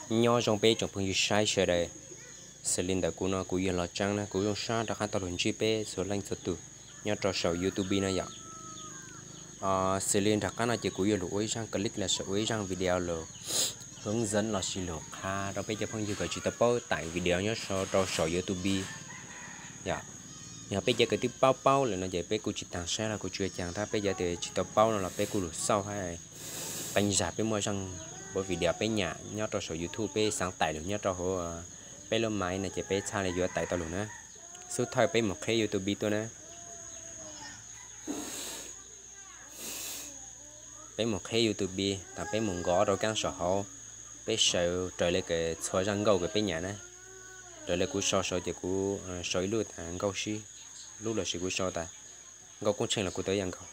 Nyob zoo peb tsoom phooj ywg saib sawv daws, xws li ntawm kuv no kuv yog Los Tseeb na, kuv zoo sab rov qab tau los ntsib peb txhua leej txhua tus nyob rau saum YouTube no yom. Xws li nram qab no ces kuv yuav lug ua ib zaj clip los sis ua ib zaj video lug hướng dẫn los sis lug qha rau peb cov phooj ywg kom tsis tau paub tải video nyob rau saum YouTube yom. Yog peb cov kws twb paub paub lawm no ces peb kuj tsis taag saib los kuj tsis ua caag, tab peb cov tias tsis tau paub no los peb kuj lug xauj hab qee zag peb muaj zaj video peb nyam nyob rau saum YouTube peb xaav tải lug nyob rau hauv peb lub máy no ces peb txhaj le yuav tải tau lug na. Xub thawj peb mus qheb YouTube tuaj na. Peb mus qheb YouTube, taag peb mus nkaus rau kaab saum hauv, peb sau raws li kws txhua zaj nkauj kws peb nyam na. Raws li kuv sau sau ces kuv sau ib lub tas nkauj sib, lub los sis kuv sau tas nkauj koob tsheej los kuj tau ib yam nkaus.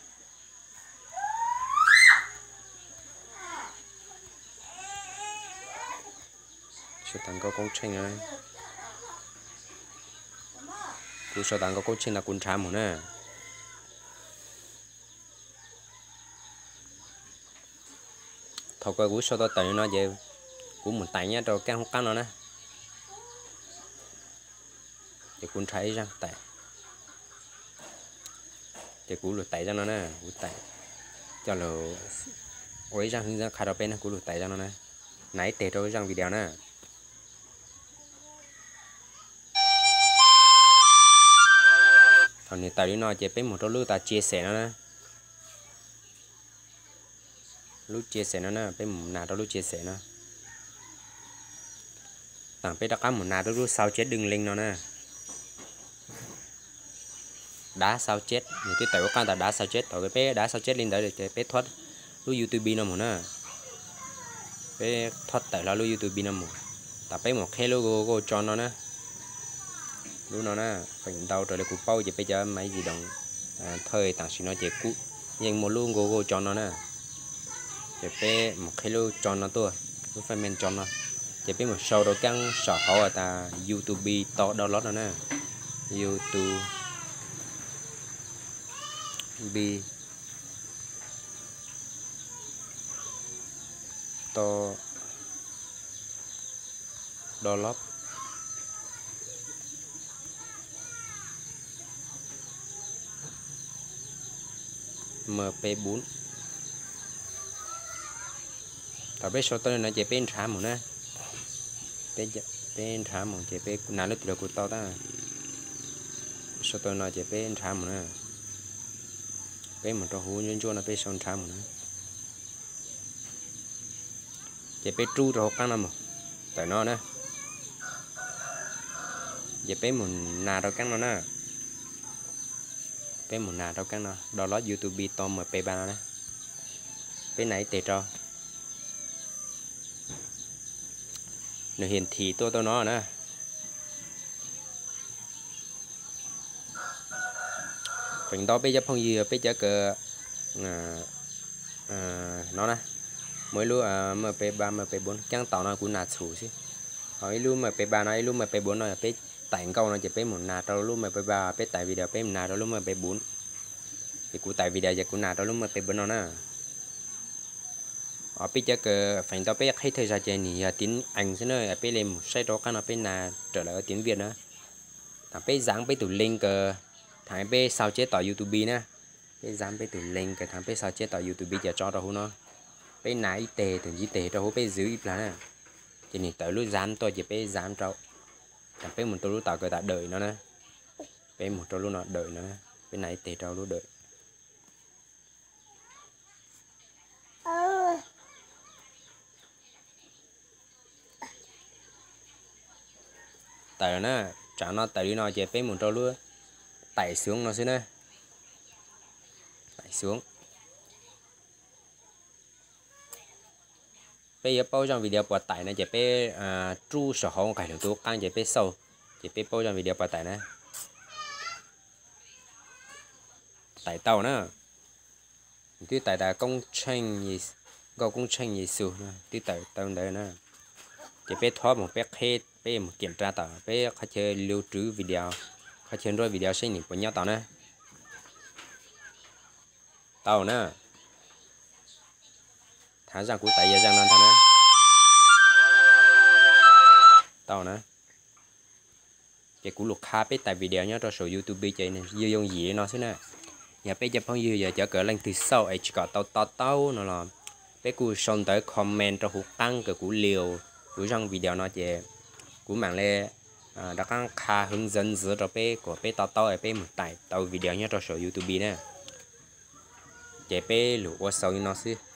Sau tas nkauj koob tsheej no, kuv sau tas nkauj koob tsheej no kuv nrhav mus na. Thaum kws kuv sau tau tawm li no ces kuv mus tải nyob rau kaab hoob qab no na. Ces kuv nrhav ib zaj tải, ces kuv lug tải zaj no na, kuv tải coj lug ua ib zaj hướng dẫn qha rau peb na, kuv lug tải zaj no na. Nas ib teg rau zaj video na. Thaum nws tawm li no ces peb mus rau lub tas chia sẻ no na. Lub chia sẻ no na, peb mus nas rau lub chia sẻ no. Taag peb rov qab mus nas rau lub sao chép đường link no na. Đá sao chép, nws twb tawm ua qaab tas đá sao chép, thaum peb đá sao chép li ntawd ces peb thob lub YouTube no mus na. Peb thob tawm hlo lub YouTube no mus, tas peb mus qheb lub Google Chrome no na. Lub no na, feem ntau raws li kuv paub ces peb cov máy di động thawj tam sim no ces kuj yeej muaj lub Google Chrome no na. Ces peb mus qheb lub Chrome no tuaj, lub phần mềm Chrome no. Ces peb mus sau rau kaab saum hauv tas YouTube to download no na. YouTube to download M P bốn. Thaum peb sau tau li no ces peb nrhav mus na. Peb nrhav mus ces peb nas lub twg los kuj tau tab. Sau tau no ces peb nrhav mus na. Peb mus rau huv ntsuab ntsuab no peb sau nrhav mus na. Ces peb rub rau hauv qaab no mus, tawm no na. Ces peb mus nas rau kaab no na. Peb mus nas rau kaab no, download YouTube to M P ba no na. Peb nas ib teg rau, nws hiển thị tuaj tau no na. Feem ntau peb cov phooj ywg peb cov kws no na, muaj ib lub M P ba, M P bốn, kaab tom no kuv nas txhum xwb. Ho ib lub M P ba no, ib lub M P bốn no yog peb tải nkauj no ces peb mus nas rau lub M P ba, peb tải video peb mus nas rau lub M P bốn. Ces kuv tải video ces kuv nas rau lub M P bốn no na. Peb cov kws feem ntau peb qheb thawj zag ces nws yog tiếng Anh xwb na, peb le mus saib rau qab no peb nas raws lawv tiếng Việt na. Thaum peb dán peb tus link kws thaum peb sao chép tom YouTube na. Peb dán peb tus link kws thaum peb sao chép tom YouTube ces tso rau huv no. Peb nas ib teg, tus ntxiv teg rau huv peb zwv ib plag na. Ces nws tawm lub dán tuaj ces peb dán rau. Thaum peb mus rau lub tom kws tas đợi no na. Peb mus rau lub no đợi no, peb nas ib teg rau lub đợi. Tawm na, tsam no tawm li no ces peb mus rau lub tải xuống no xwb na. Tải xuống. Peb yuav paub zaj video puas tải no ces peb rub saum hauv nqaij lug tus qaab ces peb xauj, ces peb paub zaj video puas tải na. Tải tau na. Twb tải tas koob tsheej, nkauj koob tsheej Yexus no twb tawm tau ntawd na. Ces peb thob mus peb qheb, peb mus kiểm tra tom peb qhov chaw lưu trữ video, qhov chaw nruab video seb nws puas nyob tom na. Tau na. Thaum zaj kuv tải yog zaj no ntag na. tau na. Ces kuv lus qha peb tais video nyob rau saum YouTube ces yooj yooj yim li no xwb na. Yog peb cov phooj ywg yog cov kawm leej twg xauj es tsis kom tau to taub no los peb kuj sau ntawv comment rau huv qab kom kuv liu kuv zaj video no ces kuv mam li rov qab qha hwv ntxwv ntxiv rau peb kom peb to taub es peb mus tais tau video nyob rau saum YouTube na. Ces peb lus ua xaus li no xwb.